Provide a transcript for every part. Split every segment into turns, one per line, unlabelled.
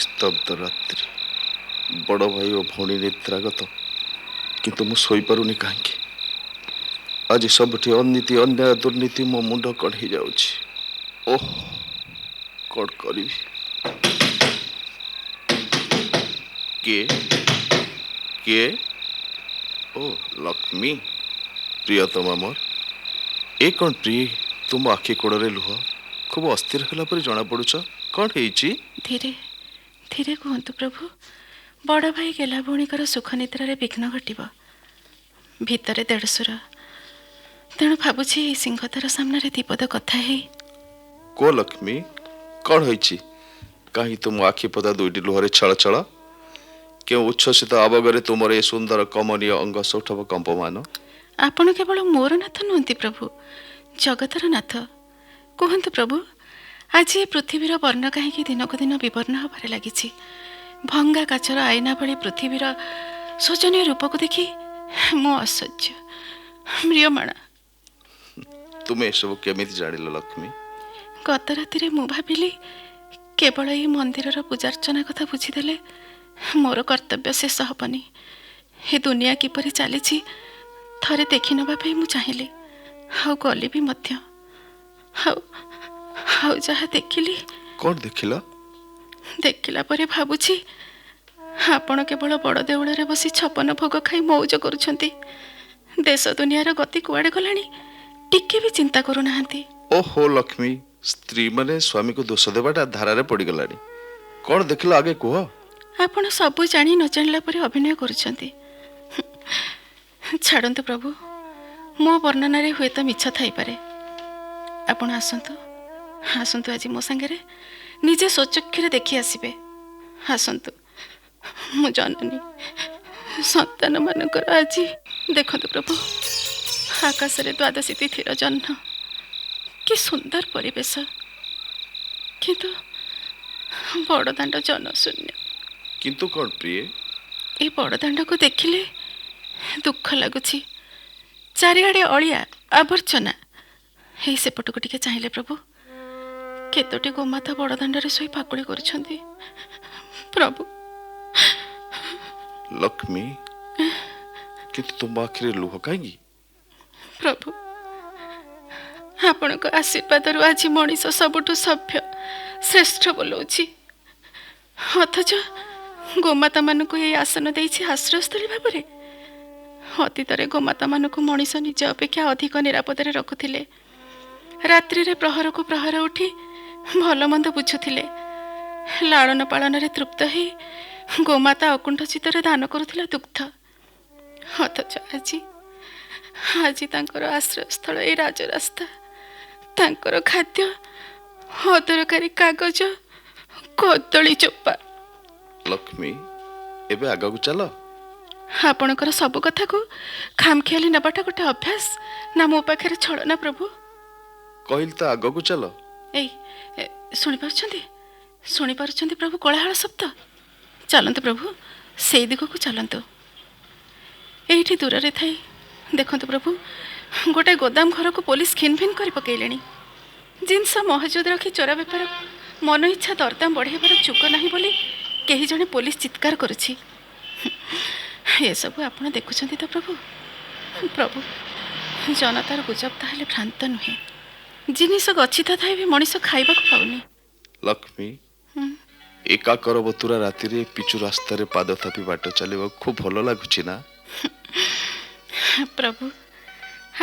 ନିସ୍ତବ୍ଧ ରାତ୍ରି, ବଡ଼ ଭାଇ ଓ ଭଉଣୀ ନିଦ୍ରାଗତ, କିନ୍ତୁ ମୁଁ ଶୋଇପାରୁନି କାହିଁକି? ଆଜି ସବୁଠି ଅନୀତି, ଅନ୍ୟାୟ, ଦୁର୍ନୀତି, ମୋ ମୁଣ୍ଡ କ'ଣ ହେଇଯାଉଛି। ଓହ, କ'ଣ କରିବି? କିଏ? କିଏ? ଓ ଲକ୍ଷ୍ମୀ, ପ୍ରିୟତମା ମୋର। ଏ କ'ଣ ପ୍ରିୟ, ତୁମ ଆଖି କୋଣରେ ଲୁହ? ଖୁବ ଅସ୍ଥିର ହେଲା ପରି ଜଣାପଡ଼ୁଛ, କ'ଣ ହେଇଛି?
ଧୀରେ ଧୀରେ କୁହନ୍ତୁ ପ୍ରଭୁ, ବଡ଼ ଭାଇ ଗେଲା ଭଉଣୀଙ୍କର ସୁଖ ନିଦ୍ରାରେ ବିଘ୍ନ ଘଟିବ। ଭିତରେ ଦେଢ଼ଶୁର, ତେଣୁ ଭାବୁଛି ଏଇ ସିଂହଦ୍ୱାର ସାମ୍ନାରେ ଦିପଦ କଥା ହେଇ।
କୋ ଲକ୍ଷ୍ମୀ, କ'ଣ ହେଇଛି? କାହିଁ ତୁମ ଆଖି ପଦା ଦୁଇଟି ଲୁହରେ ଛଳ ଛଳ? କେଉଁ ଉଚ୍ଛ୍ୱସିତ ଆବଗରେ ତୁମର ଏ ସୁନ୍ଦର କମନୀୟ ଅଙ୍ଗ ସୌଠବ କମ୍ପମାନ?
ଆପଣ କେବଳ ମୋର ନାଥ ନୁହନ୍ତି ପ୍ରଭୁ, ଜଗତର ନାଥ। କୁହନ୍ତୁ ପ୍ରଭୁ, ଆଜି ଏ ପୃଥିବୀର ବର୍ଣ୍ଣ କାହିଁକି ଦିନକୁ ଦିନ ବିବର୍ଣ୍ଣ ହେବାରେ ଲାଗିଛି? ଭଙ୍ଗା କାଚର ଆଇନା ଭଳି ପୃଥିବୀର ଶୋଚନୀୟ ରୂପକୁ ଦେଖି ମୁଁ ଅସହ୍ୟ ମ୍ରିୟମାଣା।
ତୁମେ ଏସବୁ କେମିତି ଜାଣିଲ ଲକ୍ଷ୍ମୀ?
ଗତ ରାତିରେ ମୁଁ ଭାବିଲି କେବଳ ଏଇ ମନ୍ଦିରର ପୂଜାର୍ଚ୍ଚନା କଥା ବୁଝିଦେଲେ ମୋର କର୍ତ୍ତବ୍ୟ ଶେଷ ହେବନି। ଏ ଦୁନିଆ କିପରି ଚାଲିଛି ଥରେ ଦେଖି ନେବା ପାଇଁ ମୁଁ ଚାହିଁଲି, ଆଉ ଗଲି ବି ମଧ୍ୟ। ଆଉ ଆଉ ଯାହା ଦେଖିଲି।
କ'ଣ ଦେଖିଲ?
ଦେଖିଲା ପରେ ଭାବୁଛି ଆପଣ କେବଳ ବଡ଼ ଦେଉଳରେ ବସି ଛପନ ଭୋଗ ଖାଇ ମଉଜ କରୁଛନ୍ତି, ଦେଶ ଦୁନିଆର ଗତି କୁଆଡ଼େ ଗଲାଣି ଟିକେ ବି ଚିନ୍ତା କରୁନାହାନ୍ତି।
ଓହୋ ଲକ୍ଷ୍ମୀ, ସ୍ତ୍ରୀମାନେ ସ୍ୱାମୀକୁ ଦୋଷ ଦେବାଟା ଧାରାରେ ପଡ଼ିଗଲାଣି। କ'ଣ ଦେଖିଲ ଆଗେ କୁହ।
ଆପଣ ସବୁ ଜାଣି ନ ଜାଣିଲା ପରି ଅଭିନୟ କରୁଛନ୍ତି। ଛାଡ଼ନ୍ତୁ ପ୍ରଭୁ, ମୋ ବର୍ଣ୍ଣନାରେ ହୁଏତ ମିଛ ଥାଇପାରେ। ଆପଣ ଆସନ୍ତୁ, ଆସନ୍ତୁ ଆଜି ମୋ ସାଙ୍ଗରେ ନିଜେ ସ୍ୱଚକ୍ଷୁରେ ଦେଖି ଆସିବେ। ଆସନ୍ତୁ, ମୁଁ ଜନନୀ ସନ୍ତାନମାନଙ୍କର ଆଜି। ଦେଖନ୍ତୁ ପ୍ରଭୁ, ଆକାଶରେ ଦ୍ୱାଦଶୀ ତିଥିର ଜହ୍ନ, କି ସୁନ୍ଦର ପରିବେଶ, କିନ୍ତୁ ବଡ଼ଦାଣ୍ଡ ଜନଶୂନ୍ୟ।
କିନ୍ତୁ କ'ଣ ପ୍ରିୟେ?
ଏ ବଡ଼ଦାଣ୍ଡକୁ ଦେଖିଲେ ଦୁଃଖ ଲାଗୁଛି, ଚାରିଆଡ଼େ ଅଳିଆ ଆବର୍ଜନା। ଏଇ ସେପଟକୁ ଟିକେ ଚାହିଁଲେ ପ୍ରଭୁ, କେତୋଟି ଗୋମାତା ବଡ଼ଦାଣ୍ଡରେ ଶୋଇ ପାକୁଳି କରୁଛନ୍ତି ପ୍ରଭୁ।
ଲକ୍ଷ୍ମୀ, କିନ୍ତୁ ତୁମ ଆଖିରେ ଲୁହ କାହିଁକି?
ପ୍ରଭୁ, ଆପଣଙ୍କ ଆଶୀର୍ବାଦରୁ ଆଜି ମଣିଷ ସବୁଠୁ ସଭ୍ୟ ଶ୍ରେଷ୍ଠ ବୋଲଉଛି, ଅଥଚ ଗୋମାତାମାନଙ୍କୁ ଏଇ ଆସନ ଦେଇଛି ଆଶ୍ରୟସ୍ଥଳୀ ଭାବରେ। ଅତୀତରେ ଗୋମାତାମାନଙ୍କୁ ମଣିଷ ନିଜ ଅପେକ୍ଷା ଅଧିକ ନିରାପଦରେ ରଖୁଥିଲେ। ରାତ୍ରିରେ ପ୍ରହରକୁ ପ୍ରହର ଉଠି ଭଲ ମନ୍ଦ ବୁଝୁଥିଲେ। ଲାଳନ ପାଳନରେ ତୃପ୍ତ ହେଇ ଗୋମାତା ଅକୁଣ୍ଠ ଚିତ୍ତରେ ଦାନ କରୁଥିଲା ଦୁଗ୍ଧ। ଅଥଚ ଆଜି ଆଜି ତାଙ୍କର ଆଶ୍ରୟସ୍ଥଳ ଏଇ ରାଜରାସ୍ତା, ତାଙ୍କର ଖାଦ୍ୟ ଅଦରକାରୀ କାଗଜ, କଦଳୀ ଚୋପା।
ଲକ୍ଷ୍ମୀ, ଏବେ ଆଗକୁ ଚାଲ।
ଆପଣଙ୍କର ସବୁ କଥାକୁ ଖାମଖିଆଲି ନେବାଟା ଗୋଟେ ଅଭ୍ୟାସ ନା ମୋ ପାଖରେ ଛଳନା ପ୍ରଭୁ?
କହିଲି ତ ଆଗକୁ ଚାଲ।
ଏଇ ଶୁଣିପାରୁଛନ୍ତି? ଶୁଣିପାରୁଛନ୍ତି ପ୍ରଭୁ କୋଳାହଳ ଶବ୍ଦ? ଚାଲନ୍ତୁ ପ୍ରଭୁ, ସେଇ ଦିଗକୁ ଚାଲନ୍ତୁ। ଏଇଠି ଦୂରରେ ଥାଇ ଦେଖନ୍ତୁ ପ୍ରଭୁ, ଗୋଟେ ଗୋଦାମ ଘରକୁ ପୋଲିସ ଖିନଭିନ କରି ପକେଇଲେଣି। ଜିନିଷ ମହଜୁଦ ରଖି ଚୋରା ବେପାର ମନ ଇଚ୍ଛା ଦରଦାମ ବଢ଼େଇବାର ଯୁଗ ନାହିଁ ବୋଲି କେହି ଜଣେ ପୋଲିସ ଚିତ୍କାର କରୁଛି। ଏସବୁ ଆପଣ ଦେଖୁଛନ୍ତି ତ ପ୍ରଭୁ? ପ୍ରଭୁ, ଜନତାର ଗୁଜବ ତାହେଲେ ଭ୍ରାନ୍ତ ନୁହେଁ। ଜିନିଷ ଗଚ୍ଛିତ ଥାଇ ବି ମଣିଷ ଖାଇବାକୁ ପାଉନି।
ଲକ୍ଷ୍ମୀ, ଏକାକର ବତୁରା ରାତିରେ ପିଚୁ ରାସ୍ତାରେ ପାଦ ଥାପି ବାଟ ଚାଲିବାକୁ ଖୁବ୍ ଭଲ ଲାଗୁଛି ନା?
ପ୍ରଭୁ,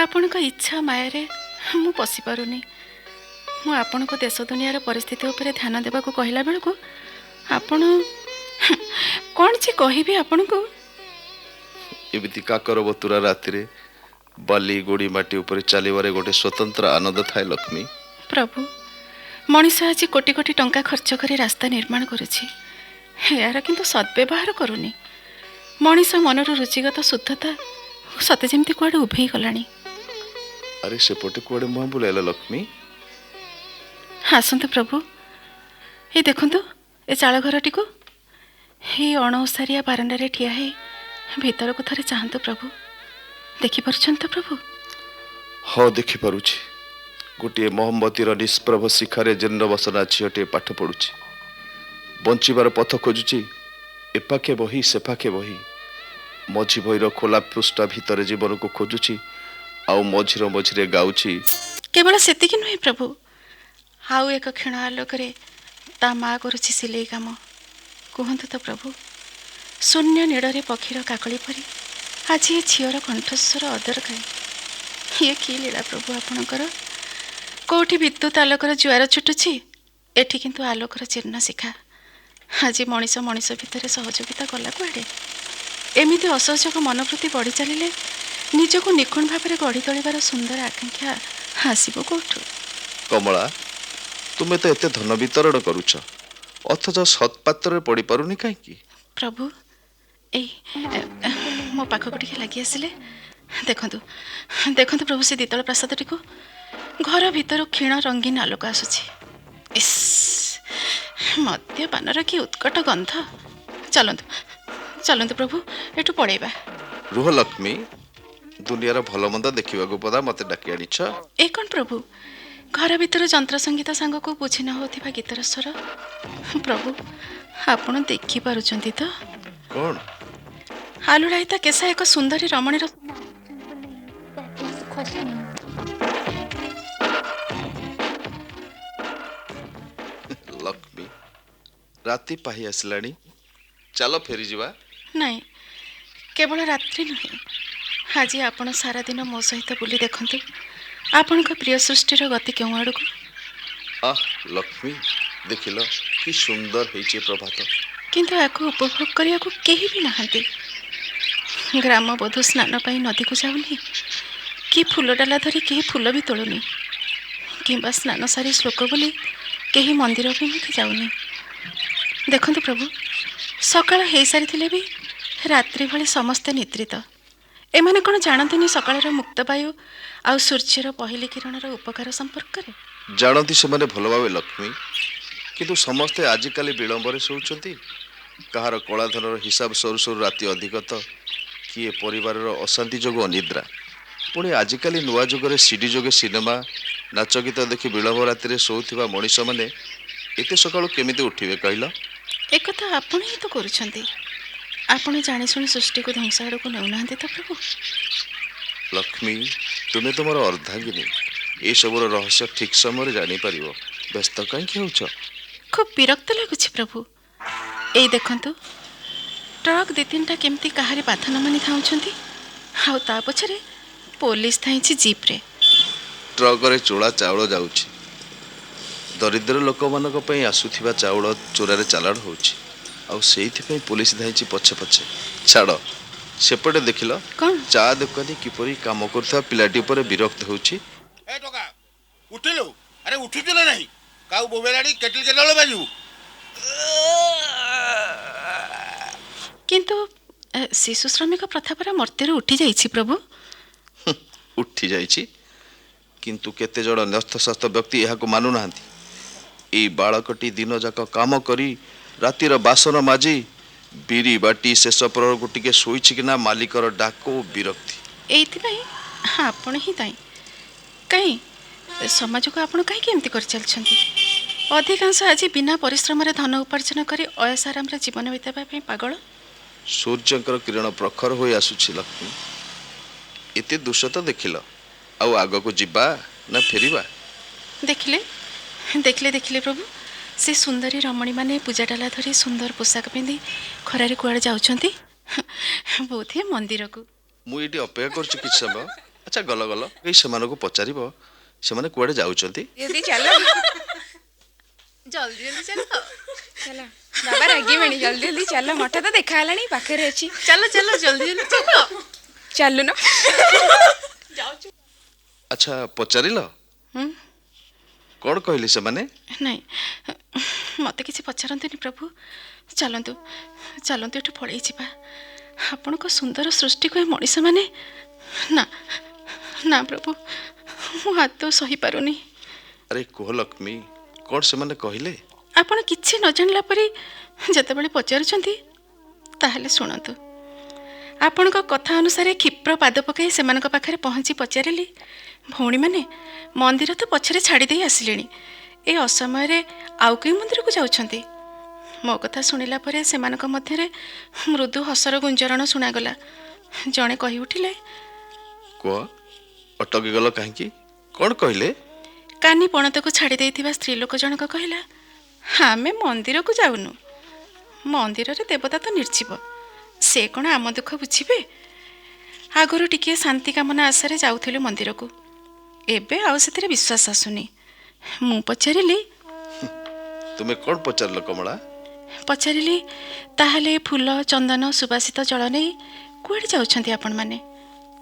ଆପଣଙ୍କ ଇଚ୍ଛା ମାୟାରେ ମୁଁ ପଶିପାରୁନି। ମୁଁ ଆପଣଙ୍କ ଦେଶ ଦୁନିଆର ପରିସ୍ଥିତି ଉପରେ ଧ୍ୟାନ ଦେବାକୁ କହିଲା ବେଳକୁ ଆପଣ କ'ଣ ଯେ କହିବି ଆପଣଙ୍କୁ।
ଏମିତି କାକର ବତୁରା ରାତିରେ ବାଲି ଗୋଡ଼ି ମାଟି ଉପରେ ଚାଲିବାରେ ଗୋଟେ ସ୍ୱତନ୍ତ୍ର ଆନନ୍ଦ ଥାଏ ଲକ୍ଷ୍ମୀ।
ପ୍ରଭୁ, ମଣିଷ ଆଜି କୋଟି କୋଟି ଟଙ୍କା ଖର୍ଚ୍ଚ କରି ରାସ୍ତା ନିର୍ମାଣ କରୁଛି, ଏହାର କିନ୍ତୁ ସଦ୍ବ୍ୟବହାର କରୁନି। ମଣିଷ ମନରୁ ରୁଚିଗତ ଶୁଦ୍ଧତା ସତେ ଯେମିତି କୁଆଡ଼େ ଉଭେଇ ଗଲାଣି।
ଆରେ ସେପଟେ କୁଆଡ଼େ ମୁହଁ ବୁଲାଇଲ ଲକ୍ଷ୍ମୀ?
ଆସନ୍ତୁ ପ୍ରଭୁ, ଏଇ ଦେଖନ୍ତୁ ଏ ଚାଳ ଘରଟିକୁ। ଏଇ ଅଣଓସାରିଆ ବାରଣ୍ଡାରେ ଠିଆ ହେଇ ଭିତରକୁ ଥରେ ଚାହାନ୍ତୁ ପ୍ରଭୁ। ଦେଖିପାରୁଛନ୍ତି ତ ପ୍ରଭୁ?
ହଁ, ଦେଖିପାରୁଛି। ଗୋଟିଏ ମହମବତୀର ନିଷ୍ପ୍ରଭ ଶିଖାରେ ଜୀର୍ଣ୍ଣବସନା ଝିଅଟିଏ ପାଠ ପଢ଼ୁଛି। ବଞ୍ଚିବାର ପଥ ଖୋଜୁଛି। ଏପାଖେ ବହି, ସେପାଖେ ବହି, ମଝି ବହିର ଖୋଲା ପୃଷ୍ଠା ଭିତରେ ଜୀବନକୁ ଖୋଜୁଛି, ଆଉ ମଝିରେ ମଝିରେ ଗାଉଛି।
କେବଳ ସେତିକି ନୁହେଁ ପ୍ରଭୁ, ଆଉ ଏକ କ୍ଷୀଣ ଆଲୋକରେ ତା ମା କରୁଛି ସିଲେଇ କାମ। କୁହନ୍ତୁ ତ ପ୍ରଭୁ, ଶୂନ୍ୟ ନୀଡ଼ରେ ପକ୍ଷୀର କାକଳି ପରି ଆଜି ଏ ଝିଅର କଣ୍ଠସ୍ୱର ଅଦରକାରୀ। ଇଏ କି ଲୀଳା ପ୍ରଭୁ ଆପଣଙ୍କର! କେଉଁଠି ବିଦ୍ୟୁତ ଆଲୋକର ଜୁଆର ଛୁଟୁଛି, ଏଠି କିନ୍ତୁ ଆଲୋକର ଜୀର୍ଣ୍ଣ ଶିଖା। ଆଜି ମଣିଷ ମଣିଷ ଭିତରେ ସହଯୋଗିତା ଗଲା କୁଆଡ଼େ? ଏମିତି ଅସହଯୋଗ ମନୋବୃତ୍ତି ବଢ଼ି ଚାଲିଲେ ନିଜକୁ ନିଖୁଣ ଭାବରେ ଗଢ଼ି ତୋଳିବାର ସୁନ୍ଦର ଆକାଂକ୍ଷା ଆସିବ କେଉଁଠୁ?
କମଳା, ତୁମେ ତ ଏତେ ଧନ ବିତରଣ କରୁଛ, ଅଥଚ ସତ୍ପାତ୍ରରେ ପଡ଼ିପାରୁନି କାହିଁକି?
ପ୍ରଭୁ, ଏଇ ମୋ ପାଖକୁ ଟିକେ ଲାଗି ଆସିଲେ। ଦେଖନ୍ତୁ, ଦେଖନ୍ତୁ ପ୍ରଭୁ, ସେ ଦ୍ୱିତଳ ପ୍ରାସାଦଟିକୁ। ଘର ଭିତରୁ କ୍ଷୀଣ ରଙ୍ଗୀନ ଆଲୋକ ଆସୁଛି। ଇସ୍, ମଦ୍ୟପାନର କି ଉତ୍କଟ ଗନ୍ଧ! ଚାଲନ୍ତୁ, ଚାଲନ୍ତୁ ପ୍ରଭୁ, ଏଠୁ ପଳେଇବା।
ରୁହ ଲକ୍ଷ୍ମୀ, ଦୁନିଆର ଭଲ ମନ୍ଦ ଦେଖିବାକୁ ପଦା ମତେ ଡାକି ଆଣିଛ।
ଏ କ'ଣ ପ୍ରଭୁ, ଘର ଭିତରୁ ଯନ୍ତ୍ର ସଙ୍ଗୀତ ସାଙ୍ଗକୁ ବୁଝି ନ ହେଉଥିବା ଗୀତର ସ୍ୱର। ପ୍ରଭୁ, ଆପଣ ଦେଖିପାରୁଛନ୍ତି ତ?
କ'ଣ?
ଆଲୁଳାୟିତା କେଶା ଏକ ସୁନ୍ଦରୀ ରମଣୀର
ଲକ୍ଷ୍ମୀ, ରାତି ପାହି ଆସିଲାଣି, ଚାଲ ଫେରିଯିବା।
ନାଇଁ, କେବଳ ରାତ୍ରି ନୁହେଁ, ଆଜି ଆପଣ ସାରାଦିନ ମୋ ସହିତ ବୁଲି ଦେଖନ୍ତୁ ଆପଣଙ୍କ ପ୍ରିୟ ସୃଷ୍ଟିର ଗତି କେଉଁ ଆଡ଼କୁ।
ଆহ ଲକ୍ଷ୍ମୀ, ଦେଖିଲ କି ସୁନ୍ଦର ହେଇଛି ପ୍ରଭାତ।
କିନ୍ତୁ ଏହାକୁ ଉପଭୋଗ କରିବାକୁ କେହି ବି ନାହାନ୍ତି। ଗ୍ରାମବଧୂ ସ୍ନାନ ପାଇଁ ନଦୀକୁ ଯାଉନି, କି ଫୁଲ ଡାଲା ଧରି କେହି ଫୁଲ ବି ତୋଳୁନି, କିମ୍ବା ସ୍ନାନ ସାରି ଶ୍ଲୋକ ବୋଲି କେହି ମନ୍ଦିର ଅଭିମୁଖେ ଯାଉନି। ଦେଖନ୍ତୁ ପ୍ରଭୁ, ସକାଳ ହେଇସାରିଥିଲେ ବି ରାତ୍ରି ଭଳି ସମସ୍ତେ ନିଦ୍ରିତ। ଏମାନେ କ'ଣ ଜାଣନ୍ତିନି ସକାଳର ମୁକ୍ତ ବାୟୁ ଆଉ ସୂର୍ଯ୍ୟର ପହିଲି କିରଣର ଉପକାର ସମ୍ପର୍କରେ?
ଜାଣନ୍ତି ସେମାନେ ଭଲ ଭାବେ ଲକ୍ଷ୍ମୀ, କିନ୍ତୁ ସମସ୍ତେ ଆଜିକାଲି ବିଳମ୍ବରେ ଶୋଉଛନ୍ତି। କାହାର କଳାଧନର ହିସାବ ସରୁ ସରୁ ରାତି ଅଧିକ ତ କିଏ ପରିବାରର ଅଶାନ୍ତି ଯୋଗୁଁ ଅନିଦ୍ରା। ପୁଣି ଆଜିକାଲି ନୂଆ ଯୁଗରେ ସିଡି ଯୋଗେ ସିନେମା, ନାଚ ଗୀତ ଦେଖି ବିଳମ୍ବ ରାତିରେ ଶୋଉଥିବା ମଣିଷମାନେ ଏତେ ସକାଳୁ କେମିତି ଉଠିବେ କହିଲ?
ଏକଥା ଆପଣ ହିଁ ତ କରୁଛନ୍ତି। ଆପଣ ଜାଣିଶୁଣି ସୃଷ୍ଟିକୁ ଧ୍ୱଂସ ଆଡ଼କୁ ନେଉନାହାନ୍ତି ତ ପ୍ରଭୁ?
ଲକ୍ଷ୍ମୀ, ତୁମେ ତୁମର ଅର୍ଦ୍ଧାଙ୍ଗିନୀ, ଏସବୁର ରହସ୍ୟ ଠିକ୍ ସମୟରେ ଜାଣିପାରିବ। ବ୍ୟସ୍ତ କାହିଁକି ହେଉଛ?
ଖୁବ୍ ବିରକ୍ତ ଲାଗୁଛି ପ୍ରଭୁ। ଏଇ ଦେଖନ୍ତୁ, ଟ୍ରକ୍ 2 3ଟା କେମିତି କାହାରି ବାଧା ନ ମାନି ଧାଉଁଛନ୍ତି, ଆଉ ତା ପଛରେ ପୋଲିସ ଧାଇଁଛି ଜିପ୍ରେ।
ଟ୍ରକରେ ଚୋଳା ଚାଉଳ ଯାଉଛି। ଦରିଦ୍ର ଲୋକମାନଙ୍କ ପାଇଁ ଆସୁଥିବା ଚାଉଳ ଚୋରାରେ ଚାଲାଣ ହେଉଛି, ଆଉ ସେଇଥିପାଇଁ ପୋଲିସ ଧାଇଁଛି ପଛେ ପଛେ। ଛାଡ଼, ସେପଟେ ଦେଖିଲ ଚା ଦୋକାନୀ କିପରି କାମ କରୁଥିବା ପିଲାଟି ଉପରେ ବିରକ୍ତ ହେଉଛି।
ଏ ଟୋକା, ଉଠିଲୁ? ଆରେ ଉଠୁଛୁ ନା ନାହିଁ? କାଉ ବୋବେଇଲାଣି, କେଟିଲ କେତେବେଳେ ବାଜିବୁ?
କିନ୍ତୁ ଶିଶୁ ଶ୍ରମିକ ପ୍ରଥା ପରା ମର୍ତ୍ତ୍ୟରୁ ଉଠି ଯାଇଛି ପ୍ରଭୁ।
ଉଠି ଯାଇଛି, କିନ୍ତୁ କେତେ ଜଣ ନ୍ୟସ୍ତଶାସ୍ତ ବ୍ୟକ୍ତି ଏହାକୁ ମାନୁନାହାନ୍ତି। ଏଇ ବାଳକଟି ଦିନଯାକ କାମ କରି ରାତିର ବାସନ ମାଜି ବିରି ବାଟି ଶେଷ ପ୍ରହରକୁ ଟିକେ ଶୋଇଛି କି ନା ମାଲିକର ଡାକ ଓ ବିରକ୍ତି।
ଏଇଥିପାଇଁ ଆପଣ ହିଁ ଦାୟୀ। କାହିଁ ସମାଜକୁ ଆପଣ କାହିଁକି ଏମିତି କରିଚାଲିଛନ୍ତି? ଅଧିକାଂଶ ଆଜି ବିନା ପରିଶ୍ରମରେ ଧନ ଉପାର୍ଜନ କରି ଅୟସ ଆରାମରେ ଜୀବନ ବିତାଇବା ପାଇଁ ପାଗଳ।
ସୂର୍ଯ୍ୟଙ୍କର କିରଣ ପ୍ରଖର ହୋଇ ଆସୁଛି ଲକ୍ଷ୍ମୀ। ଏତେ ଦୃଶ୍ୟ ତ ଦେଖିଲ, ଆଉ ଆଗକୁ ଯିବା ନା ଫେରିବା?
ଦେଖିଲେ, ଦେଖିଲେ, ଦେଖିଲେ ପ୍ରଭୁ, ସେ ସୁନ୍ଦରୀ ରମଣୀମାନେ ପୂଜା ଡାଲା ଧରି ସୁନ୍ଦର ପୋଷାକ ପିନ୍ଧି ଖରାରେ କୁଆଡ଼େ ଯାଉଛନ୍ତି, ବୋଧେ ମନ୍ଦିରକୁ।
ମୁଁ ଏଇଠି ଅପେକ୍ଷା କରୁଛି କିଛି ସମୟ। ଆଚ୍ଛା ଗଲ ଗଲ, ଏଇ ସେମାନଙ୍କୁ ପଚାରିବ ସେମାନେ କୁଆଡ଼େ ଯାଉଛନ୍ତି।
ଜଲ୍ଦି ଚାଲ,
ଜଲ୍ଦି ଜଲ୍ଦି ଚାଲ,
ଚାଲ ବାବା ରାଗିବେଣି, ଜଲ୍ଦି ଜଲ୍ଦି ଚାଲ, ମଠ ତ ଦେଖା ହେଲାଣି, ପାଖରେ ଅଛି।
ଚାଲ ଚାଲ, ଜଲ୍ଦି ଜଲ୍ଦି ଚାଲ।
ଚାଲୁନ।
ଆଚ୍ଛା ପଚାରିଲ? କ'ଣ କହିଲେ ସେମାନେ?
ନାଇଁ, ମୋତେ କିଛି ପଚାରନ୍ତୁନି ପ୍ରଭୁ। ଚାଲନ୍ତୁ, ଚାଲନ୍ତୁ, ଏଠୁ ପଳେଇ ଯିବା। ଆପଣଙ୍କ ସୁନ୍ଦର ସୃଷ୍ଟିକୁ ଏ ମଣିଷମାନେ, ନା ନା ପ୍ରଭୁ, ମୁଁ ଆଦୌ ସହିପାରୁନି।
ଆରେ କୁହ ଲକ୍ଷ୍ମୀ, କ'ଣ ସେମାନେ କହିଲେ?
ଆପଣ କିଛି ନ ଜାଣିଲା ପରି ଯେତେବେଳେ ପଚାରୁଛନ୍ତି, ତାହେଲେ ଶୁଣନ୍ତୁ। ଆପଣଙ୍କ କଥା ଅନୁସାରେ କ୍ଷିପ୍ର ପାଦ ପକାଇ ସେମାନଙ୍କ ପାଖରେ ପହଞ୍ଚି ପଚାରିଲି, ଭଉଣୀମାନେ ମନ୍ଦିର ତ ପଛରେ ଛାଡ଼ି ଦେଇ ଆସିଲେଣି, ଏ ଅସମୟରେ ଆଉ କେଉଁ ମନ୍ଦିରକୁ ଯାଉଛନ୍ତି? ମୋ କଥା ଶୁଣିଲା ପରେ ସେମାନଙ୍କ ମଧ୍ୟରେ ମୃଦୁ ହସର ଗୁଞ୍ଜରଣ ଶୁଣାଗଲା। ଜଣେ କହି ଉଠିଲେ,
କୁହ, ଅଟକି ଗଲ କାହିଁକି? କ'ଣ କହିଲେ?
କାନି ପଣତକୁ ଛାଡ଼ି ଦେଇଥିବା ସ୍ତ୍ରୀ ଲୋକ ଜଣକ କହିଲା, ଆମେ ମନ୍ଦିରକୁ ଯାଉନୁ। ମନ୍ଦିରରେ ଦେବତା ତ ନିର୍ଜୀବ, ସେ କ'ଣ ଆମ ଦୁଃଖ ବୁଝିବେ? ଆଗରୁ ଟିକିଏ ଶାନ୍ତି କାମନା ଆଶାରେ ଯାଉଥିଲୁ ମନ୍ଦିରକୁ, ଏବେ ଆଉ ସେଥିରେ ବିଶ୍ୱାସ ଆସୁନି। ମୁଁ ପଚାରିଲି,
ତୁମେ କ'ଣ ପଚାରିଲ କମଳା?
ପଚାରିଲି, ତାହେଲେ ଫୁଲ, ଚନ୍ଦନ, ସୁବାସିତ ଜଳ ନେଇ କୁଆଡ଼େ ଯାଉଛନ୍ତି ଆପଣମାନେ?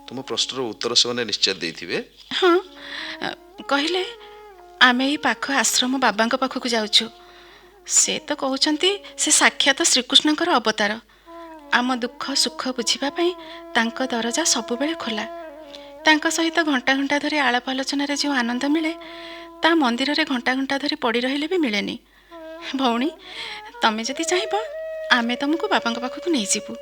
ତୁମ ପ୍ରଶ୍ନର ଉତ୍ତର ସେମାନେ ନିଶ୍ଚୟ ଦେଇଥିବେ।
ହଁ, କହିଲେ ଆମେ ଏଇ ପାଖ ଆଶ୍ରମ ବାବାଙ୍କ ପାଖକୁ ଯାଉଛୁ। ସେ ତ କହୁଛନ୍ତି ସେ ସାକ୍ଷାତ ଶ୍ରୀକୃଷ୍ଣଙ୍କର ଅବତାର। ଆମ ଦୁଃଖ ସୁଖ ବୁଝିବା ପାଇଁ ତାଙ୍କ ଦରଜା ସବୁବେଳେ ଖୋଲା। ତାଙ୍କ ସହିତ ଘଣ୍ଟା ଘଣ୍ଟା ଧରି ଆଳାପ ଆଲୋଚନାରେ ଯେଉଁ ଆନନ୍ଦ ମିଳେ, ତା ମନ୍ଦିରରେ ଘଣ୍ଟା ଘଣ୍ଟା ଧରି ପଡ଼ି ରହିଲେ ବି ମିଳେନି। ଭଉଣୀ, ତମେ ଯଦି ଚାହିଁବ ଆମେ ତମକୁ ବାବାଙ୍କ ପାଖକୁ ନେଇଯିବୁ।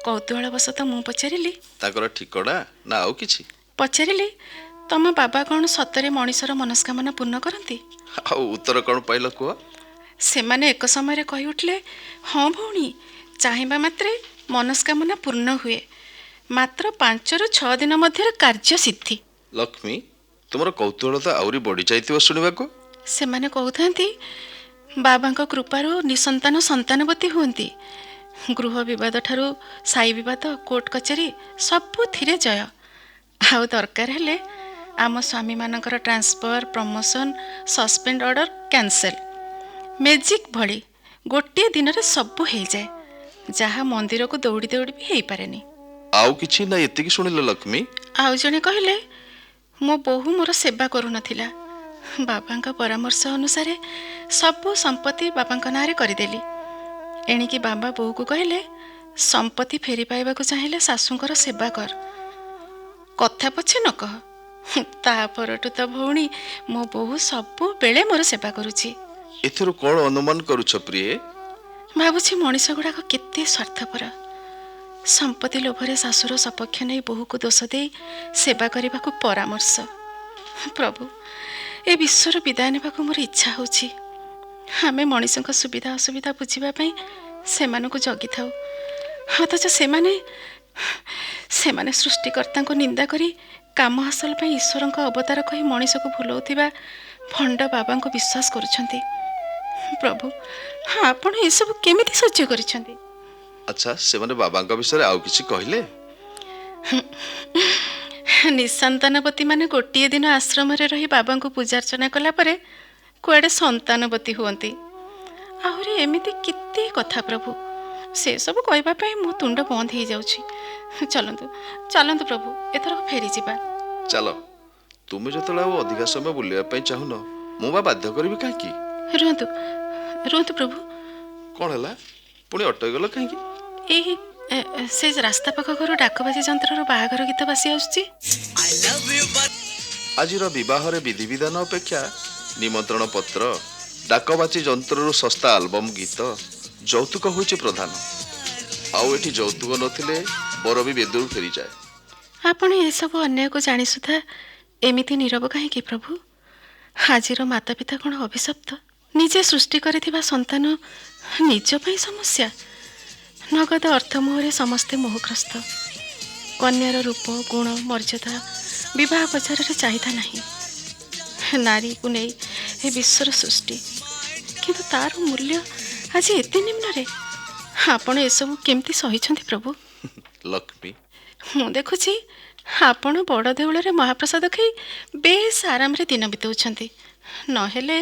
କୌତୂହଳବଶତଃ ମୁଁ ପଚାରିଲି,
ତାଙ୍କର ଠିକଣା ନା ଆଉ କିଛି?
ପଚାରିଲି, ତମ ବାବା କ'ଣ ସତରେ ମଣିଷର ମନସ୍କାମନା ପୂର୍ଣ୍ଣ କରନ୍ତି?
ଆଉ ଉତ୍ତର କ'ଣ ପାଇଲ କୁହ?
ସେମାନେ ଏକ ସମୟରେ କହି ଉଠିଲେ, ହଁ ଭଉଣୀ, ଚାହିଁବା ମାତ୍ରେ ମନସ୍କାମନା ପୂର୍ଣ୍ଣ ହୁଏ, ମାତ୍ର 5ରୁ 6 ଦିନ ମଧ୍ୟରେ କାର୍ଯ୍ୟ ସିଦ୍ଧି।
ଲକ୍ଷ୍ମୀ, ତୁମର କୌତୂହଳ ତ ଆହୁରି ବଢ଼ି ଯାଇଥିବ ଶୁଣିବାକୁ।
ସେମାନେ କହୁଥାନ୍ତି ବାବାଙ୍କ କୃପାରୁ ନିସନ୍ତାନ ସନ୍ତାନବତୀ ହୁଅନ୍ତି। ଗୃହ ବିବାଦ ଠାରୁ ସାଇ ବିବାଦ, କୋର୍ଟ କଚେରୀ ସବୁଥିରେ ଜୟ। ଆଉ ଦରକାର ହେଲେ ଆମ ସ୍ୱାମୀମାନଙ୍କର transfer, promotion, suspend order cancel. Magic ଭଳି ଗୋଟିଏ ଦିନରେ ସବୁ ହେଇଯାଏ, ଯାହା ମନ୍ଦିରକୁ ଦୌଡ଼ି ଦୌଡ଼ି ବି ହେଇପାରେନି।
ଆଉ କିଛି ନା ଏତିକି ଶୁଣିଲ ଲକ୍ଷ୍ମୀ?
ଆଉ ଜଣେ କହିଲେ, ମୋ ବୋହୂ ମୋର ସେବା କରୁନଥିଲା। ବାବାଙ୍କ ପରାମର୍ଶ ଅନୁସାରେ ସବୁ ସମ୍ପତ୍ତି ବାବାଙ୍କ ନାଁରେ କରିଦେଲି। ଏଣିକି ବାବା ବୋହୂକୁ କହିଲେ, ସମ୍ପତ୍ତି ଫେରି ପାଇବାକୁ ଚାହିଁଲେ ଶାଶୁଙ୍କର ସେବା କର, କଥା ପଛେ ନ କହ। ତା ପରଠୁ ତ ଭଉଣୀ ମୋ ବୋହୂ ସବୁବେଳେ ମୋର ସେବା କରୁଛି।
ଏଥିରୁ କ'ଣ ଅନୁମାନ କରୁଛ ପ୍ରିୟେ?
ଭାବୁଛି ମଣିଷ ଗୁଡ଼ାକ କେତେ ସ୍ୱାର୍ଥପର। ସମ୍ପତ୍ତି ଲୋଭରେ ଶାଶୁର ସପକ୍ଷ ନେଇ ବୋହୂକୁ ଦୋଷ ଦେଇ ସେବା କରିବାକୁ ପରାମର୍ଶ। ପ୍ରଭୁ, ଏ ବିଶ୍ୱରୁ ବିଦାୟ ନେବାକୁ ମୋର ଇଚ୍ଛା ହେଉଛି। ଆମେ ମଣିଷଙ୍କ ସୁବିଧା ଅସୁବିଧା ବୁଝିବା ପାଇଁ ସେମାନଙ୍କୁ ଜଗିଥାଉ, ଅଥଚ ସେମାନେ ସେମାନେ ସୃଷ୍ଟିକର୍ତ୍ତାଙ୍କୁ ନିନ୍ଦା କରି କାମ ହାସଲ ପାଇଁ ଈଶ୍ୱରଙ୍କ ଅବତାର କହି ମଣିଷକୁ ଭୁଲଉଥିବା ଭଣ୍ଡ ବାବାଙ୍କୁ ବିଶ୍ୱାସ କରୁଛନ୍ତି। ପ୍ରଭୁ, ଆପଣ ଏସବୁ କେମିତି ସହ୍ୟ କରିଛନ୍ତି?
ଆଚ୍ଛା, ସେମାନେ ବାବାଙ୍କ ବିଷୟରେ ଆଉ କିଛି କହିଲେ?
ନିଃସନ୍ତାନବତୀ ମାନେ ଗୋଟିଏ ଦିନ ଆଶ୍ରମରେ ରହି ବାବାଙ୍କୁ ପୂଜାର୍ଚ୍ଚନା କଲା ପରେ କୁଆଡ଼େ ସନ୍ତାନବତୀ ହୁଅନ୍ତି। ଆହୁରି ଏମିତି କେତେ କଥା ପ୍ରଭୁ, ସେସବୁ କହିବା ପାଇଁ ମୋ ତୁଣ୍ଡ ବନ୍ଦ ହେଇଯାଉଛି। ଚାଲନ୍ତୁ ଚାଲନ୍ତୁ ପ୍ରଭୁ, ଏଥରକ ଫେରିଯିବା।
ଚାଲ, ତୁମେ ଯେତେବେଳେ ଆଉ ଅଧିକା ସମୟ ବୁଲିବା ପାଇଁ ଚାହୁଁନ, ମୁଁ ବା ବାଧ୍ୟ କରିବି କାହିଁକି?
ରୁହନ୍ତୁ ରୁହନ୍ତୁ ପ୍ରଭୁ।
କ'ଣ ହେଲା, ପୁଣି ଅଟକିଗଲ କାହିଁକି?
ଏଇ ସେ ରାସ୍ତା ପାଖ ଘରୁ ଡାକବାଜି ଯନ୍ତ୍ରରୁ ବାହାଘର ଗୀତ ବାସି ଆସୁଛି।
ଆଜିର ବିବାହରେ ବିଧିବିଧାନ ଅପେକ୍ଷା ନିମନ୍ତ୍ରଣ ପତ୍ର, ଡାକବାଜି ଯନ୍ତ୍ରରୁ ଶସ୍ତା ଆଲବମ୍ ଗୀତ, ଯୌତୁକ ହେଉଛି ପ୍ରଧାନ। ଆଉ ଏଠି ଯୌତୁକ ନଥିଲେ ବର ବି ବେଦରୁ ଫେରିଯାଏ।
ଆପଣ ଏସବୁ ଅନ୍ୟାୟକୁ ଜାଣି ସୁଦ୍ଧା ଏମିତି ନୀରବ କାହିଁକି ପ୍ରଭୁ? ଆଜିର ମାତା ପିତା କ'ଣ ଅଭିଶପ୍ତ? ନିଜେ ସୃଷ୍ଟି କରିଥିବା ସନ୍ତାନ ନିଜ ପାଇଁ ସମସ୍ୟା। ନଗଦ ଅର୍ଥ ମୋହରେ ସମସ୍ତେ ମୋହଗ୍ରସ୍ତ। କନ୍ୟାର ରୂପ, ଗୁଣ, ମର୍ଯ୍ୟାଦା ବିବାହ ବଜାରରେ ଚାହିଦା ନାହିଁ। ନାରୀକୁ ନେଇ ଏ ବିଶ୍ୱର ସୃଷ୍ଟି, କିନ୍ତୁ ତାର ମୂଲ୍ୟ ଆଜି ଏତେ ନିମ୍ନରେ। ଆପଣ ଏସବୁ କେମିତି ସହିଛନ୍ତି ପ୍ରଭୁ?
ଲକ୍ଷ୍ମୀ,
ମୁଁ ଦେଖୁଛି ଆପଣ ବଡ଼ ଦେଉଳରେ ମହାପ୍ରସାଦ ଖାଇ ବେଶ ଆରାମରେ ଦିନ ବିତାଉଛନ୍ତି। ନହେଲେ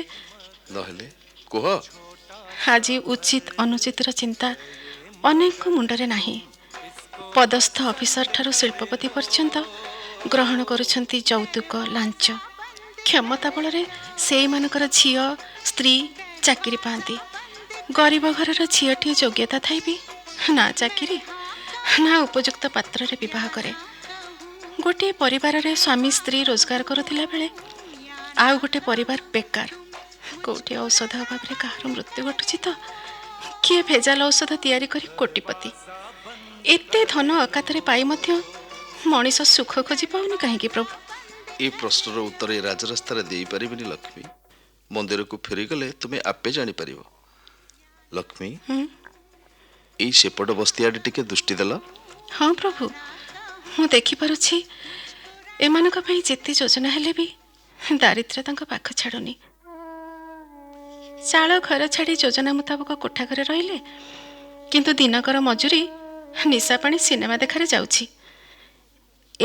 ନହେଲେ କୁହ।
ଆଜି ଉଚିତ ଅନୁଚିତର ଚିନ୍ତା ଅନେକଙ୍କ ମୁଣ୍ଡରେ ନାହିଁ। ପଦସ୍ଥ ଅଫିସର ଠାରୁ ଶିଳ୍ପପତି ପର୍ଯ୍ୟନ୍ତ ଗ୍ରହଣ କରୁଛନ୍ତି ଯୌତୁକ, ଲାଞ୍ଚ। କ୍ଷମତା ବଳରେ ସେଇମାନଙ୍କର ଝିଅ, ସ୍ତ୍ରୀ ଚାକିରି ପାଆନ୍ତି। ଗରିବ ଘରର ଝିଅଟିଏ ଯୋଗ୍ୟତା ଥାଇ ବି ନା ଚାକିରି ନା ଉପଯୁକ୍ତ ପାତ୍ରରେ ବିବାହ କରେ। ଗୋଟିଏ ପରିବାରରେ ସ୍ୱାମୀ ସ୍ତ୍ରୀ ରୋଜଗାର କରୁଥିଲା ବେଳେ ଆଉ ଗୋଟେ ପରିବାର ବେକାର। କେଉଁଠି ଔଷଧ ଅଭାବରେ କାହାର ମୃତ୍ୟୁ ଘଟୁଛି ତ କିଏ ଭେଜାଲ ଔଷଧ ତିଆରି କରି କୋଟିପତି। ଏତେ ଧନ ଅକାତରେ ପାଇ ମଧ୍ୟ ମଣିଷ ସୁଖ ଖୋଜି ପାଉନି କାହିଁକି ପ୍ରଭୁ?
ଏ ପ୍ରଶ୍ନର ଉତ୍ତର ଏ ରାଜରାସ୍ତାରେ ଦେଇପାରିବିନି ଲକ୍ଷ୍ମୀ। ମନ୍ଦିରକୁ ଫେରିଗଲେ ତୁମେ ଆପେ ଜାଣିପାରିବ। ଲକ୍ଷ୍ମୀ, ଏଇ ସେପଟ ବସ୍ତି ଆଡ଼େ ଟିକେ ଦୃଷ୍ଟି ଦେଲ।
ହଁ ପ୍ରଭୁ, ମୁଁ ଦେଖିପାରୁଛି ଏମାନଙ୍କ ପାଇଁ ଯେତେ ଯୋଜନା ହେଲେ ବି ଦାରିଦ୍ର୍ୟ ତାଙ୍କ ପାଖ ଛାଡ଼ୁନି। ଚାଳ ଘର ଛାଡ଼ି ଯୋଜନା ମୁତାବକ କୋଠା ଘରେ ରହିଲେ, କିନ୍ତୁ ଦିନକର ମଜୁରୀ ନିଶା ପାଣି ସିନେମା ଦେଖାରେ ଯାଉଛି।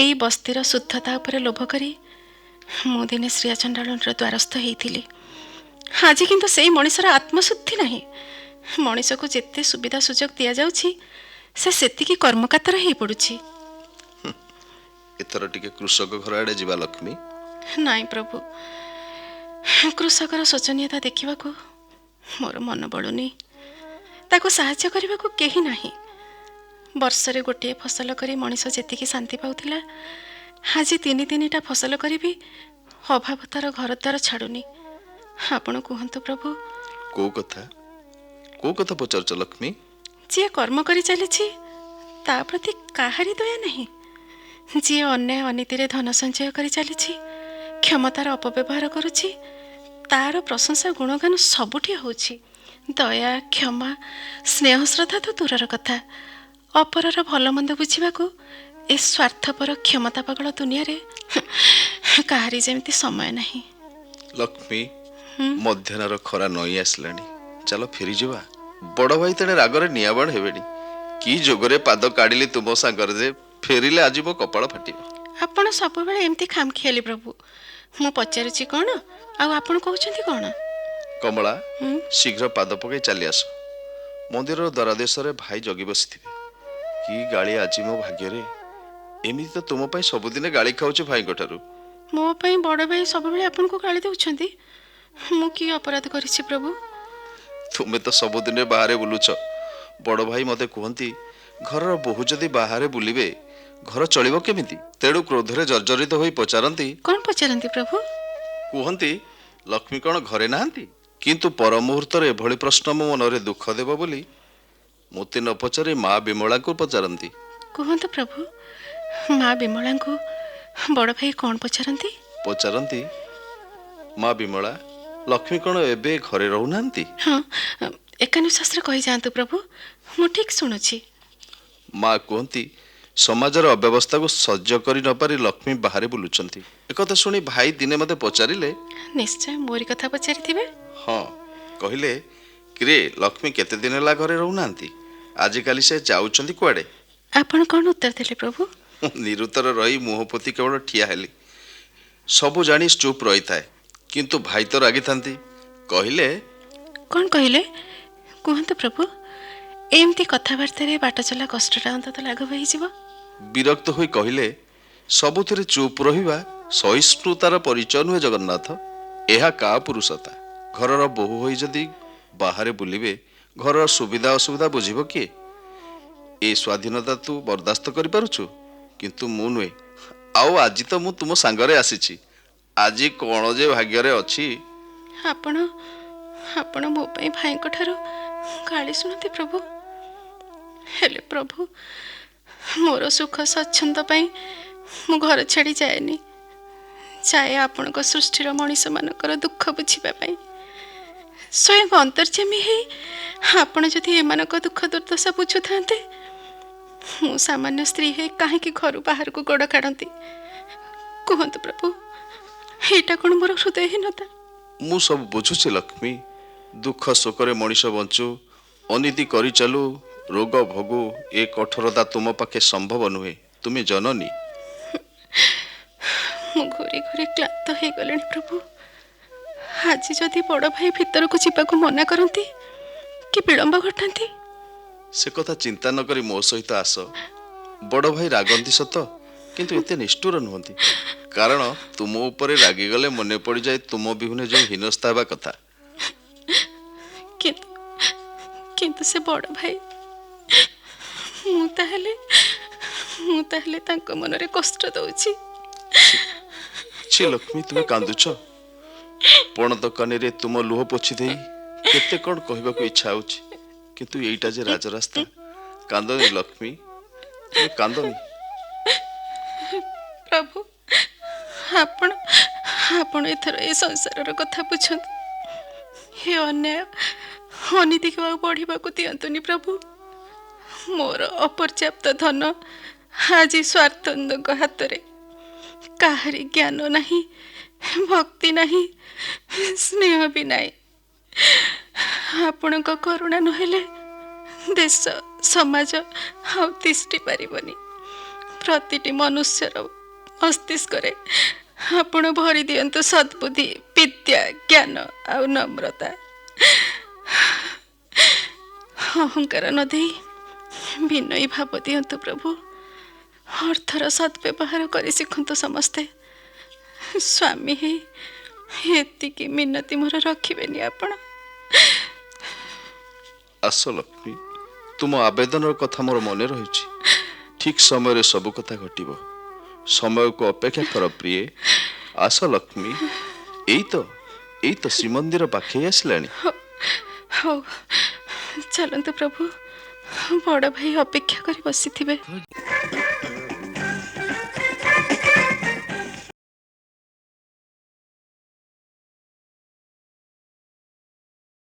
ଏଇ ବସ୍ତିର ଶୁଦ୍ଧତା ଉପରେ ଲୋଭ କରି ମୁଁ ଦିନେ ଶ୍ରୀୟା ଚଣ୍ଡାଳୁଣୀର ଦ୍ୱାରସ୍ଥ ହେଇଥିଲି। ଆଜି କିନ୍ତୁ ସେଇ ମଣିଷର ଆତ୍ମଶୁଦ୍ଧି ନାହିଁ। ମଣିଷକୁ ଯେତେ ସୁବିଧା ସୁଯୋଗ ଦିଆଯାଉଛି, ସେ ସେତିକି କର୍ମକାତର ହେଇପଡ଼ୁଛି।
ଏଥର ଟିକେ କୃଷକ ଘର ଆଡ଼େ ଯିବା ଲକ୍ଷ୍ମୀ।
ନାଇଁ ପ୍ରଭୁ, କୃଷକର ଶୋଚନୀୟତା ଦେଖିବାକୁ ମୋର ମନ ବଳୁନି। ତାକୁ ସାହାଯ୍ୟ କରିବାକୁ କେହି ନାହିଁ। ବର୍ଷରେ ଗୋଟିଏ ଫସଲ କରି ମଣିଷ ଯେତିକି ଶାନ୍ତି ପାଉଥିଲା, ଆଜି ତିନି ତିନିଟା ଫସଲ କରି ବି ଅଭାବ ତାର ଘରଦ୍ୱାର ଛାଡ଼ୁନି। ଆପଣ କୁହନ୍ତୁ ପ୍ରଭୁ।
କୋଉ କଥା, କୋଉ କଥା ପଚାରୁଛ ଲକ୍ଷ୍ମୀ?
ଯିଏ କର୍ମ କରି ଚାଲିଛି ତା ପ୍ରତି କାହାରି ଦୟା ନାହିଁ। ଯିଏ ଅନ୍ୟାୟ ଅନୀତିରେ ଧନ ସଞ୍ଚୟ କରି ଚାଲିଛି, କ୍ଷମତାର ଅପବ୍ୟବହାର କରୁଛି, ତାର ପ୍ରଶଂସା ଗୁଣଗାନ ସବୁଠି ହେଉଛି। ଦୟା, କ୍ଷମା, ସ୍ନେହ, ଶ୍ରଦ୍ଧା ତ ଦୂରର କଥା, ଅପରର ଭଲ ମନ୍ଦ ବୁଝିବାକୁ ଏ ସ୍ୱାର୍ଥପର କ୍ଷମତା ପାଗଳ ଦୁନିଆରେ କାହାରି ଯେମିତି ସମୟ ନାହିଁ।
ଲକ୍ଷ୍ମୀ, ମଧ୍ୟାହ୍ନର ଖରା ନଇଁ ଆସିଲାଣି, ଚାଲ ଫେରିଯିବା। ବଡ଼ ଭାଇ ତେଣେ ରାଗରେ ନିଆବାଣ ହେବେଣି। କି ଯୋଗରେ ପାଦ କାଢ଼ିଲି ତୁମ ସାଙ୍ଗରେ ଯେ ଫେରିଲେ ଆଜି ମୋ କପାଳ ଫାଟିବ।
ଆପଣ ସବୁବେଳେ ଏମିତି ଖାମଖିଆଲି ପ୍ରଭୁ। ମୁଁ ପଚାରୁଛି କ'ଣ ଆଉ ଆପଣ କହୁଛନ୍ତି କ'ଣ?
କମଳା, ଶୀଘ୍ର ପାଦ ପକାଇ ଚାଲି ଆସ। ମନ୍ଦିରର ଦ୍ୱାରଦେଶରେ ଭାଇ ଜଗି ବସିଥିବେ। କି ଗାଳି ଆଜି ମୋ ଭାଗ୍ୟରେ! ଏମିତି ତ ତୁମ ପାଇଁ ସବୁଦିନେ ଗାଳି ଖାଉଛି ଭାଇଙ୍କ ଠାରୁ।
ମୋ ପାଇଁ ବଡ଼ ଭାଇ ସବୁବେଳେ ଆପଣଙ୍କୁ ଗାଳି ଦେଉଛନ୍ତି? ମୁଁ କି ଅପରାଧ କରିଛି ପ୍ରଭୁ?
ତୁମେ ତ ସବୁଦିନେ ବାହାରେ ବୁଲୁଛ। ବଡ଼ ଭାଇ ମୋତେ କୁହନ୍ତି, ଘରର ବୋହୂ ଯଦି ବାହାରେ ବୁଲିବେ ଘର ଚଳିବ କେମିତି? ତେଣୁ କ୍ରୋଧରେ ଜର୍ଜରିତ ହୋଇ ପଚାରନ୍ତି।
କ'ଣ ପଚାରନ୍ତି ପ୍ରଭୁ?
କୁହନ୍ତି, ଲକ୍ଷ୍ମୀ କ'ଣ ଘରେ ନାହାନ୍ତି? କିନ୍ତୁ ପର ମୁହୂର୍ତ୍ତରେ ଏଭଳି ପ୍ରଶ୍ନ ମୋ ମନରେ ଦୁଃଖ ଦେବ ବୋଲି ମୋତେ ନ ପଚାରି ମା ବିମଳାଙ୍କୁ ପଚାରନ୍ତି।
କୁହନ୍ତୁ ପ୍ରଭୁ, ମା ବିମଳାଙ୍କୁ ବଡ଼ ଭାଇ କ'ଣ ପଚାରନ୍ତି?
ପଚାରନ୍ତି, ମା ବିମଳା, ଲକ୍ଷ୍ମୀ କ'ଣ ଏବେ ଘରେ ରହୁନାହାନ୍ତି?
ହଁ, ଏକା ନିଶ୍ୱାସରେ କହିଯାଆନ୍ତୁ ପ୍ରଭୁ, ମୁଁ ଠିକ୍ ଶୁଣୁଛି।
ମା କୁହନ୍ତି, ସମାଜର ଅବ୍ୟବସ୍ଥାକୁ ସହ୍ୟ କରି ନପାରି ଲକ୍ଷ୍ମୀ ବାହାରେ ବୁଲୁଛନ୍ତି। ଏକଥା ଶୁଣି ଭାଇ ଦିନେ ମୋତେ ପଚାରିଲେ।
ନିଶ୍ଚୟ ମୋରି କଥା ପଚାରିଥିବେ।
ହଁ, କହିଲେ, କିରେ ଲକ୍ଷ୍ମୀ କେତେ ଦିନ ହେଲା ଘରେ ରହୁନାହାନ୍ତି, ଆଜିକାଲି ସେ ଯାଉଛନ୍ତି କୁଆଡ଼େ?
ଆପଣ କ'ଣ ଉତ୍ତର ଦେଲେ ପ୍ରଭୁ?
ମୁଁ ନିରୁତ୍ତର ରହି ମୁହଁ ପୋତି କେବଳ ଠିଆ ହେଲି। ସବୁ ଜାଣି ଚୁପ୍ ରହିଥାଏ, କିନ୍ତୁ ଭାଇ ତ ରାଗିଥାନ୍ତି। କହିଲେ।
କ'ଣ କହିଲେ କୁହନ୍ତୁ ପ୍ରଭୁ? ଏମିତି କଥାବାର୍ତ୍ତାରେ ବାଟ ଚଲା କଷ୍ଟଟା ଅନ୍ତତଃ ଲାଘବ ହେଇଯିବ।
ବିରକ୍ତ ହୋଇ କହିଲେ, ସବୁଥିରେ ଚୁପ୍ ରହିବା ସହିଷ୍ଣୁତାର ପରିଚୟ ନୁହେଁ ଜଗନ୍ନାଥ, ଏହା କା ପୁରୁଷତା। ଘରର ବୋହୂ ହୋଇ ଯଦି ବାହାରେ ବୁଲିବେ, ଘରର ସୁବିଧା ଅସୁବିଧା ବୁଝିବ କିଏ? ଏ ସ୍ୱାଧୀନତା ତୁ ବରଦାସ୍ତ କରିପାରୁଛୁ, କିନ୍ତୁ ମୁଁ ନୁହେଁ। ଆଉ ଆଜି ତ ମୁଁ ତୁମ ସାଙ୍ଗରେ ଆସିଛି, ଆଜି କ'ଣ ଯେ ଭାଗ୍ୟରେ ଅଛି।
ଆପଣ ଆପଣ ମୋ ପାଇଁ ଭାଇଙ୍କ ଠାରୁ ଗାଳି ଶୁଣନ୍ତି ପ୍ରଭୁ। ହେଲେ ପ୍ରଭୁ, ମୋର ସୁଖ ସ୍ୱଚ୍ଛନ୍ଦ ପାଇଁ ମୁଁ ଘର ଛାଡ଼ି ଯାଏନି। ଯାଏ ଆପଣଙ୍କ ସୃଷ୍ଟିର ମଣିଷମାନଙ୍କର ଦୁଃଖ ବୁଝିବା ପାଇଁ। ସ୍ୱୟଂ ଅନ୍ତର୍ଯାମୀ ହେଇ ଆପଣ ଯଦି ଏମାନଙ୍କ ଦୁଃଖ ଦୁର୍ଦ୍ଦଶା ବୁଝୁଥାନ୍ତେ, ମୁଁ ସାମାନ୍ୟ ସ୍ତ୍ରୀ ହେଇ କାହିଁକି ଘରୁ ବାହାରକୁ ଗୋଡ଼ କାଢ଼ନ୍ତି? କୁହନ୍ତୁ ପ୍ରଭୁ, ଏଇଟା କ'ଣ ମୋର ହୃଦୟହୀନତା?
ମୁଁ ସବୁ ବୁଝୁଛି ଲକ୍ଷ୍ମୀ। ଦୁଃଖ ଶୋକରେ ମଣିଷ ବଞ୍ଚୁ, ଅନୀତି କରି ଚାଲୁ, ରୋଗ ଭୋଗୁ, ଏ କଠୋରତା ତୁମ ପାଖେ ସମ୍ଭବ ନୁହେଁ। ତୁମେ ଜନନୀ।
ମୁଁ ଘୁରି ଘୁରି କ୍ଳାନ୍ତ ହେଇଗଲିଣି ପ୍ରଭୁ। ଆଜି ଯଦି ବଡ଼ ଭାଇ ଭିତରକୁ ଯିବାକୁ ମନା କରନ୍ତି କି ବିଳମ୍ବ ଘଟାନ୍ତି?
ସେ କଥା ଚିନ୍ତା ନ କରି ମୋ ସହିତ ଆସ। ବଡ଼ ଭାଇ ରାଗନ୍ତି ସତ, କିନ୍ତୁ ଏତେ ନିଷ୍ଠୁର ନୁହନ୍ତି। କାରଣ ତୁମ ଉପରେ ରାଗିଗଲେ ମନେ ପଡ଼ିଯାଏ ତୁମ ବିହୁନେ ଯେଉଁ ହୀନସ୍ତା ହେବା କଥା।
କିନ୍ତୁ କିନ୍ତୁ ସେ ବଡ଼ ଭାଇ, ମୁଁ ତାହେଲେ ତାଙ୍କ ମନରେ କଷ୍ଟ ଦଉଛି।
ଛି ଲକ୍ଷ୍ମୀ, ତୁମେ କାନ୍ଦୁଛ। ପଣ ଦୋକାନୀରେ ତୁମ ଲୁହ ପୋଛି ଦେଇ କେତେ କ'ଣ କହିବାକୁ ଇଚ୍ଛା ହେଉଛି, କିନ୍ତୁ ଏଇଟା ଯେ ରାଜରାସ୍ତା। କାନ୍ଦନି ଲକ୍ଷ୍ମୀ, ତୁମେ କାନ୍ଦନି।
ପ୍ରଭୁ, ଆପଣ ଆପଣ ଏଥର ଏ ସଂସାରର କଥା ବୁଝନ୍ତୁ। ଏ ଅନ୍ୟାୟ ଅନୀତିକୁ ଆଉ ବଢ଼ିବାକୁ ଦିଅନ୍ତୁନି ପ୍ରଭୁ। ମୋର ଅପର୍ଯ୍ୟାପ୍ତ ଧନ ଆଜି ସ୍ୱାର୍ଥନ୍ଧଙ୍କ ହାତରେ। କାହାରି ଜ୍ଞାନ ନାହିଁ, ଭକ୍ତି ନାହିଁ, ସ୍ନେହ ବି ନାହିଁ। ଆପଣଙ୍କ କରୁଣା ନହେଲେ ଦେଶ ସମାଜ ଆଉ ତିଷ୍ଠି ପାରିବନି। ପ୍ରତିଟି ମନୁଷ୍ୟର ମସ୍ତିଷ୍କରେ ଆପଣ ଭରି ଦିଅନ୍ତୁ ସଦ୍ବୁଦ୍ଧି, ବିଦ୍ୟା, ଜ୍ଞାନ ଆଉ ନମ୍ରତା। ଅହଙ୍କାର ନ ଦେଇ ବିନୟୀ ଭାବ ଦିଅନ୍ତୁ ପ୍ରଭୁ। ଅର୍ଥର ସଦ୍ବ୍ୟବହାର କରି ଶିଖନ୍ତୁ ସମସ୍ତେ। ସ୍ୱାମୀ ହେଇ ଏତିକି ମିନତି ମୋର ରଖିବେନି ଆପଣ?
ଆସ ଲକ୍ଷ୍ମୀ, ତୁମ ଆବେଦନର କଥା ମୋର ମନେ ରହିଛି। ଠିକ ସମୟରେ ସବୁ କଥା ଘଟିବ। ସମୟକୁ ଅପେକ୍ଷା କର ପ୍ରିୟେ। ଆସ ଲକ୍ଷ୍ମୀ, ଏଇ ତ ଏଇ ତ ଶ୍ରୀମନ୍ଦିର ପାଖେଇ ଆସିଲାଣି।
ହଉ ଚାଲନ୍ତୁ ପ୍ରଭୁ, ବଡ଼ ଭାଇ ଅପେକ୍ଷା କରି ବସିଥିବେ।